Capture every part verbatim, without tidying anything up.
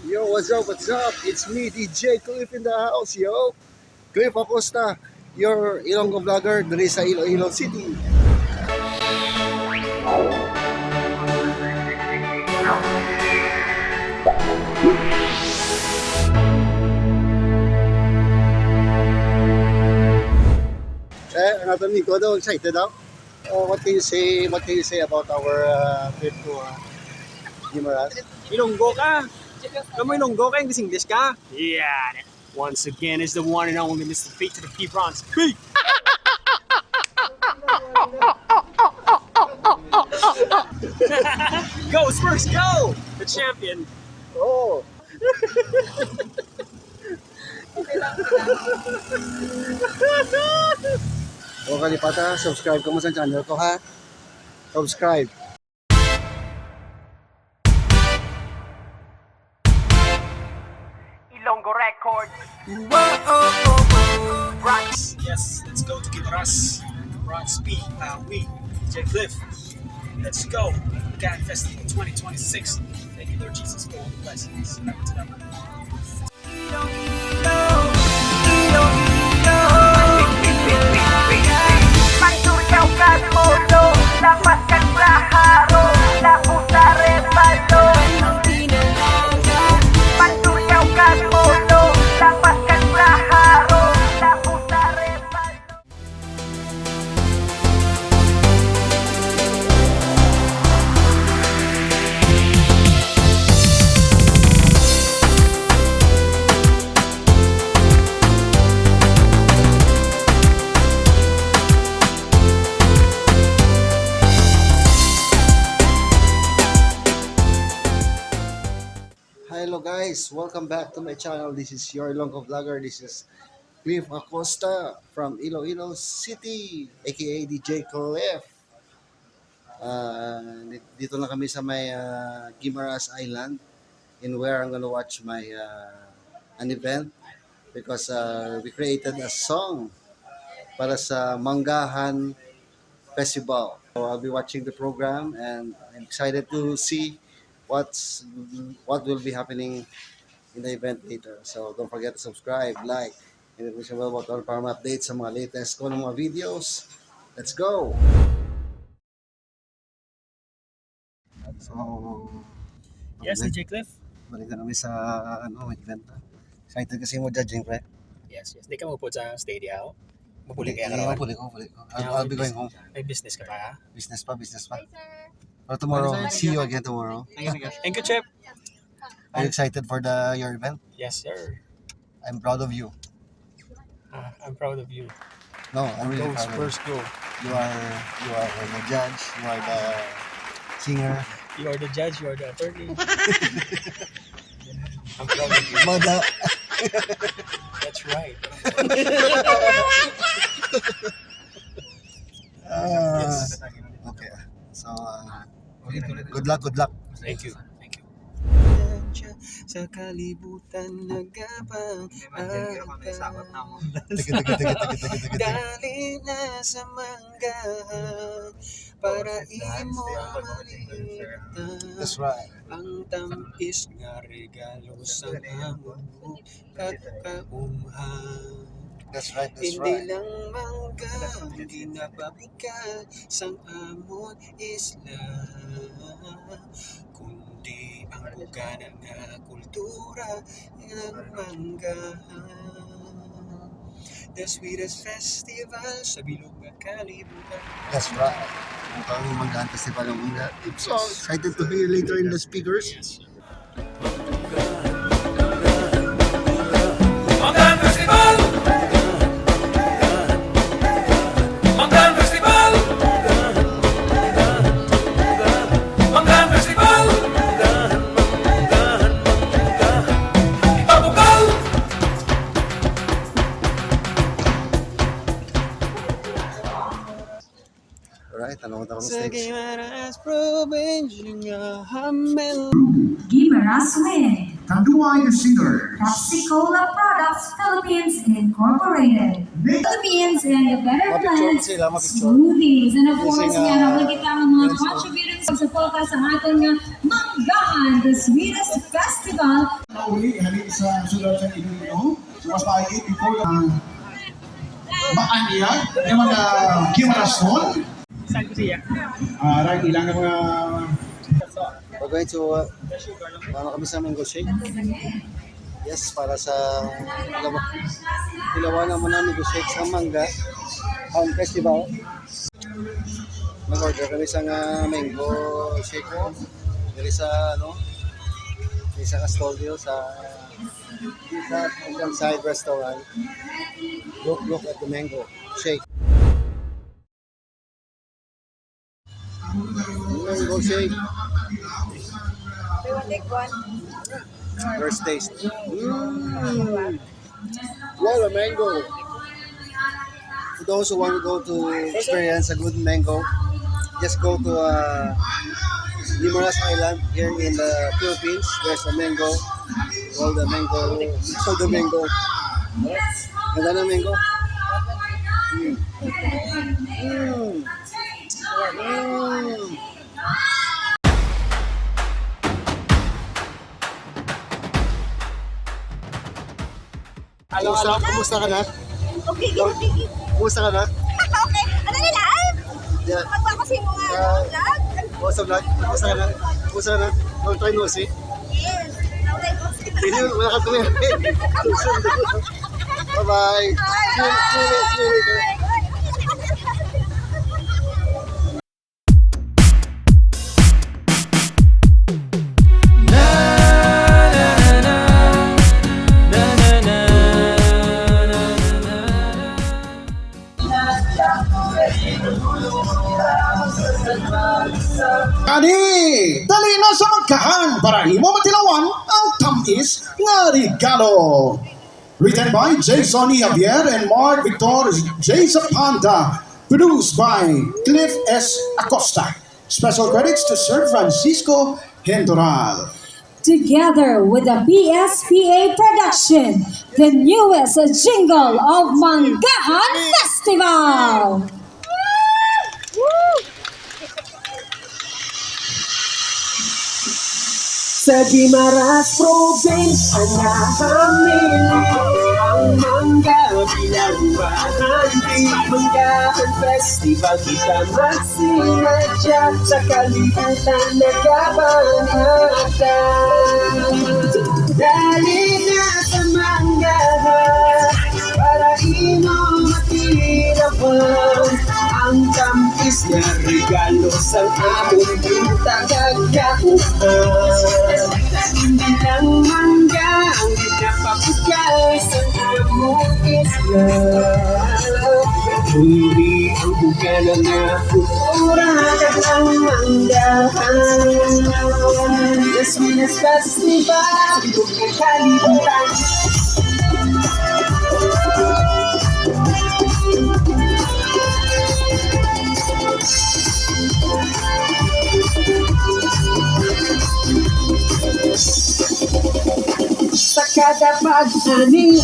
Yo, what's up, what's up? It's me, D J Cliff in the house, yo. Cliff Acosta, your Ilonggo vlogger diri sa Iloilo City. Eh, ang aton amigo daw, excited daw. Uh, what can you say, what can you say about our, uh, trip to, uh, Guimaras? Ilonggo ka? Kamu Ilonggo ka, English, English ka? Yeah. Once again is the one and only Mister P to the P Bronx. P! Go, Spurs, go! The champion. Oh. O, kalipata, subscribe kamo sa channel ko, ha? Subscribe. Ilonggo Records. Rocks. Yes, let's go to Guimaras. Rocks P, uh, we, D J Cliff. Let's go. Magaan Festival twenty twenty-six. Thank you, Lord Jesus, for all the blessings. Salamat, salamat. Hello guys, welcome back to my channel. This is your Ilonggo vlogger. This is Cliff Acosta from Iloilo City, A K A D J Cliff. Uh, di- dito na kami sa may, uh, Guimaras Island, in where I'm gonna watch my, uh, an event because, uh, we created a song para sa Manggahan Festival. So I'll be watching the program and I'm excited to see what's what will be happening in the event later. So don't forget to subscribe, like, and wish you about all para ma-update sa mga latest ko ng mga videos. Let's go! So, Yes, balik, D J Cliff. Balik na kami sa, ano, event na. Excited kasi mo judging, pre. Yes, yes. Di ka maupod sa stage, ha? Mapuli Hindi, kaya hindi, karon? Mapuli ko, mapuli ko. I'll, Yeah, I'll be may going bus- home. May business ka pa, ha? Business pa, business pa. Bye, sir. Pero tomorrow, Bye, sir. See you again tomorrow. Thank you, thank you. Thank you, Chef. Are you excited for the your event? Yes, sir. I'm proud of you. Ah, I'm proud of you. No, I'm really Go proud of you. Spurs, go. You are, you are the judge, you are the singer. You are the judge, you are the attorney. I'm proud of you. Mada. That's right. Ah, Yes. Okay. So, uh, good luck, good luck. Thank you. Thank you. Sa kalibutan nagapang Imagine, pero kung may sabat na mo. Tigi, tigi, tigi, tigi, tigi, tigi. Dali na sa Manggahan para imo malita. That's right. Ang tamis nga regalo sa amon kag kaumhan. That's right, that's right. Hindi lang mangga ang ginapabikal sang amon isla, kundi ang bugana nga kultura ng Manggahan. The sweetest festival sa bilog nga kalibutan. That's right. Ang Manggahan Festival ng Mangga. So excited to hear later in the speakers. Yes, sir. Manggahan Festival! Manggahan Festival! Manggahan Festival! Ipabukal! Alright, ano ang tamang Sa stage? Guimaras Province nga Hamel. Guimaras Wind. Tanduay Cedar. Pepsi Cola Products Philippines Incorporated. Philippines and the Better Mapicture Plants sila, mapicture. Smoothies. And of Yes, course, nga, nga, nakikita ang mga yes, contributors sa pulka sa aton nga Manggahan, the sweetest festival. Uli, halin sa sudad sa Iloilo, mas maayos before, ah, maanyag nga mga kimarasnon. Saan ko siya? Ah, rag ilang nga mga We're going to, uh, ano kami sa mango shake? Yes, para sa Ilaw-, Ilawan naman namin mango shake sa Mangga Farm Festival. Nag-order kami sa nga mango shake ko. Diri sa, ano, diri sa Castolio, sa, sa Oceanside Restaurant. Look, look at the mango shake. Mango shake. They will take one. First taste. Mm. What a mango. For those who want to go to experience a good mango, just go to, uh, Guimaras Island here in the Philippines. There's a mango, all the mango, all the mango. Ganda ng mango. Mm. Mm. Mm. Hello, kumusta, hello. Kumusta ka na? Okay, okay. Kumusta ka na? Okay. Ano nila? Yeah. Magwa ko sa mga, ah, vlog. Kumusta vlog? Kumusta ka na? Kumusta ka na? Long time no see. Yes. Long time no see. Hindi, wala ka tuloy. Bye-bye. Bye. See you, see you, see you later. Kani, dali na sa Manggahan para imo matilawan ang tamis nga regalo. Written by Jason E. Javier and Mark Victor J. Zapanda. Produced by Cliff S. Acosta. Special credits to Sir Francisco Hendoral. Together with the P S P A production, the newest jingle of Manggahan Festival. Sa Guimaras Province, anahan nila ang mangga bilang bahandi. Manggahan Festival, kita magsinadya sa kalibutan nagabangada. Dali na sa Manggahan para imo matilawan ang tamis nga regalo sang among yuta kag kauban. Hindi lang mangga ang ginapabugay sang among isla, kundi ang bugana nga kultura kag ang manggahan. Las Piñas Festival, sa libog nga kalibutan. Sa kada pag-ani,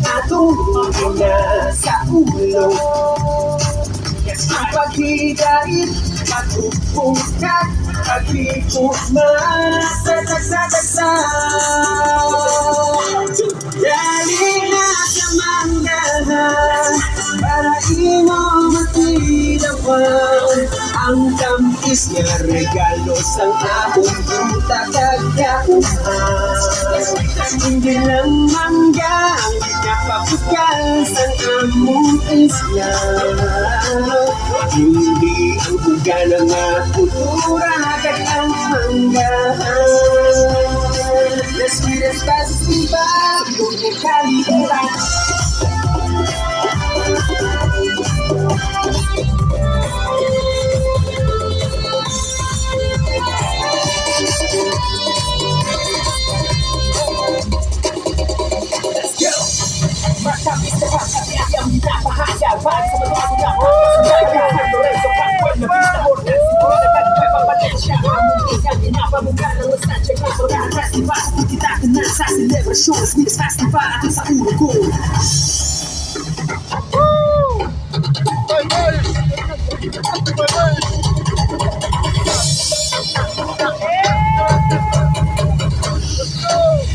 atong ina sa ulo. Ang paghidait, pagpupungkat, paghigugma, sa tagsa-tagsa. Dali na sa Manggahan para imo matilawan ang tamis nga regalo sang among yuta kag kauban. Hindi lang mangga ang ginapabugay sang among isla, kundi ang bugana nga kultura kag ang manggahan. Las Piñas Festival, sa libog nga kalibutan. Let's go! Matamis na pagkape ang pinapahayag para sa mga Sa selebrasyon, Sweet Festival, ato sa ulo ko. Bye, bye. Bye, bye. Let's go.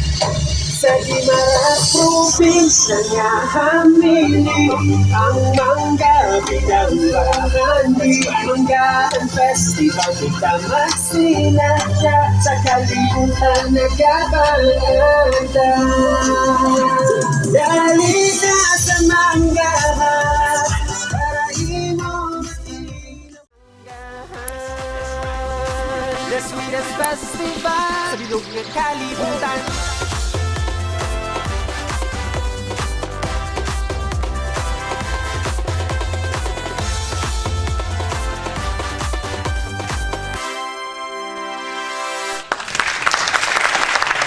Probinsya nga hamili ang mangga, bidang bahandi, manggahan festival, kita magsinadya sa kalibutan nagabangada. Dali na sa mangga, para imo. The sweetest festival sa bilog nga kalibutan.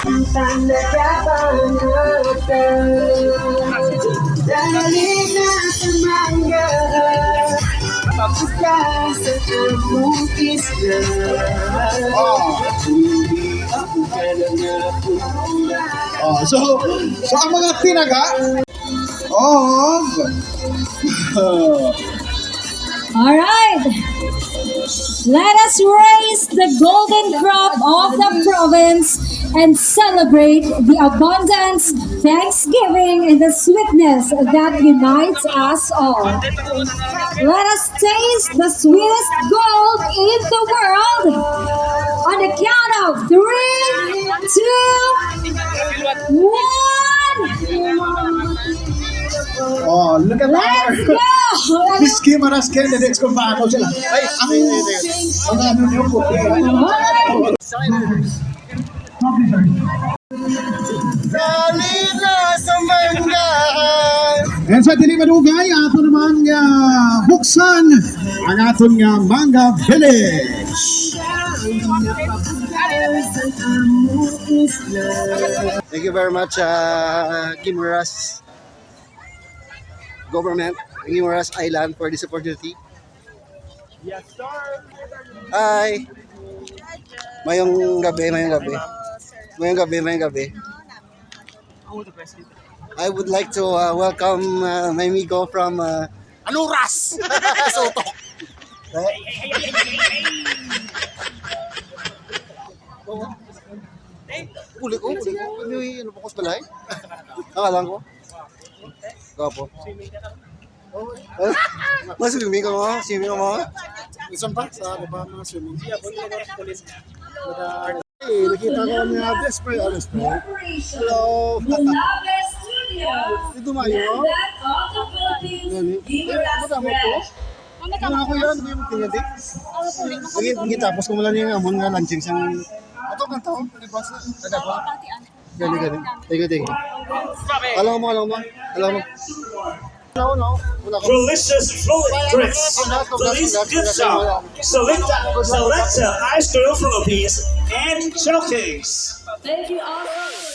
Ang tanda ka ba natin? Dali na sa mangga. Papunta sa among isla. Oh. Hindi ako ka na napunta. Oh, so, so ang mga tinaga of All right. Let us raise the golden crop of the province and celebrate the abundance, thanksgiving, and the sweetness that unites us all. Let us taste the sweetest gold in the world on the count of three, two, one. Oh, look at our Let's go! Miss Kim and us candidates kung paano sila. Ay, ang, ang ano niyo po. Alright. Dexiders. Publishers. Dali na sa manggahan. And sa dili madugay, ato naman nga buksan ang aton nga Mangga Village. Thank you very much, uh, Guimaras government, Guimaras Island, for this opportunity. Hi! Mayong gabi, mayong gabi. Mayong gabi, mayong gabi. I would like to uh, welcome uh, my amigo from uh, Aluras! Soto. Uli ko, uli ko. Ano yung ano po ko sa balay? Ang alam ko. Gwapo. Mas swimming ka mo? Swimming ka mo? Isang pa? Sa ano pa mga swimming? Hey, nakita ko ang mga best friend. Alas pa. Hello. Ito mayo. Gani. Ay, madamo po. Ano ako yan? Hindi mo tingnan din. Lagi, lagi tapos ko mula niya nga, mga launching sang ato kan tao, di ba? Kada pa. Gani, gani. Thank you, thank you. Alam mo, alam mo. Alam mo. Wala ko, no? Wala ko. Delicious fruit drinks. Feliz Gift Shop. Selecta, Selecta Ice Cream Philippines and Showcase. Thank you also.